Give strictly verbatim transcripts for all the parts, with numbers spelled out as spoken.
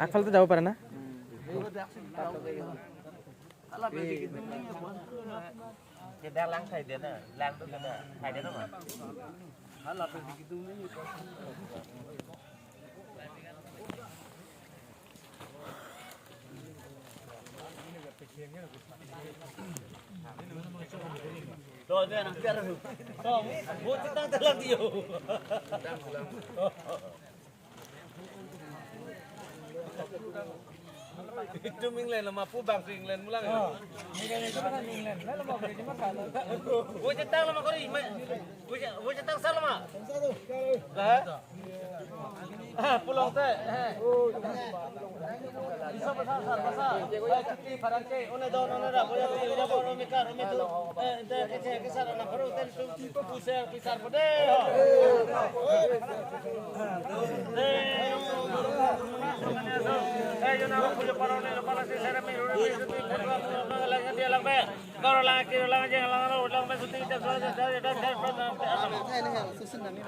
আগফালে যাব পাৰে না? কেতিয়া লাং খাই দিয়ে না? লাংটো কেতিয়া খাই দিয়ে না? Itu minglen lama pu bang singlen mulang. Wo cetang lama kori, wo cetang salama. Lah. Ah, pulang te. Bisa pasal sar pasal. Parang ke, one don, one ra, boya di, boya bor, mikar, mitu. Eh, ente kece, kesar, anak baru, ten tu, pusar, pisar, pede. Eh, yo na, puja parone, pala si, sere, mi, rura, mi, suti, pura, pura, lang, dia, lang, be. Kor, lang, kiri, lang, jeng, lang, ro, lang, be, suti, jeng, suti, jeng, suti, jeng, suti, jeng, suti.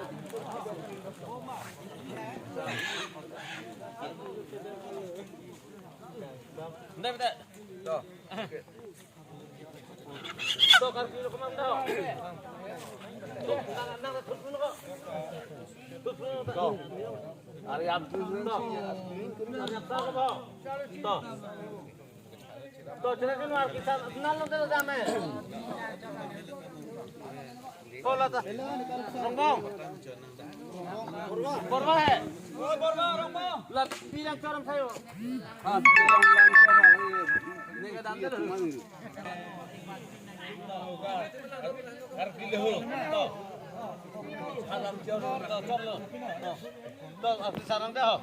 Nda, bida. To. To, kar kilo kemang daw. To, nang, nang, thut dulu kok. Thut dulu, to. Ari abdul. To. Ari abdul, to. To. To, cina kan war kita, kenal lo kita damai. Kola ta. Rongbong. Borwa hai. Oh, Borwa, Rongbong. La, bilang coram sayo. Ha, bilang, bilang coram. Ini ke dam dulu. Har kilo ho. To. Halam coram, to, coram. To. To, arti sarang dah.